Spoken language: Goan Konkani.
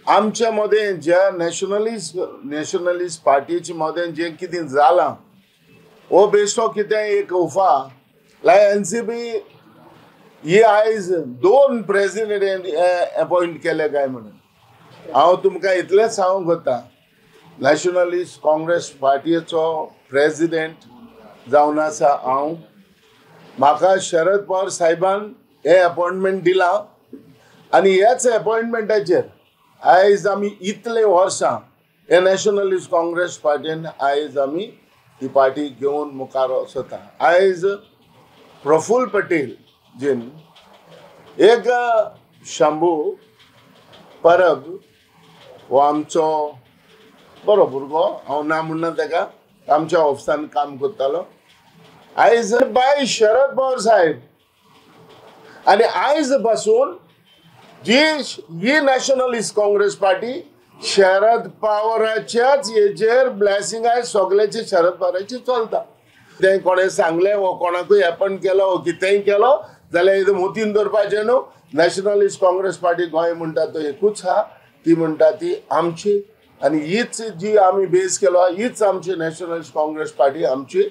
आमच्या मदें ज्या नॅशनलिस्ट पार्टीचे मदें जें कितें जालां हो बेश्टो कितें एक उफा लायक एनसीपी ही आयज 2 प्रेसिडेंट अपॉयंट केले काय म्हणून हांव तुमकां इतलेंच सांगूंक वता, नॅशनलिस्ट काँग्रेस पार्टीचो प्रेसिडेंट जावन आसा हांव। म्हाका शरद पवार साहेबान हे अपॉयंटमेंट दिलां आनी ह्याच अपॉयंटमेंटाचेर आयज आमी इतले वर्सां हे नॅशनलिस्ट काँग्रेस पार्टीन आयज आमी ही पार्टी घेवन मुखार वचता। आयज प्रफुल्ल पटेल जीन एक शंभू परब हो आमचो बरो भुरगो, हांव ना म्हणना ताका, आमच्या ऑफिसान काम करतालो। आयज बाय शरद पवार साहेब आनी आयज पासून जी ही नॅशनलिस्ट काँग्रेस पार्टी शरद पवाराच्याच हेजेर ब्लॅसिंग आयज सगळ्याचे शरद पवाराचे चलता। तें कोणें सांगलें वो कोणाकूय अपॉयंट केलो वो कितेंय केलो जाल्यार हें मोतीन दवरपाचें न्हू। नॅशनलिस्ट काँग्रेस पार्टी गोंय म्हणटा तो एकूच आहा, ती म्हणटा ती आमची आनी हीच जी आमी बेस केलो हीच आमची नॅशनलिस्ट काँग्रेस पार्टी आमची।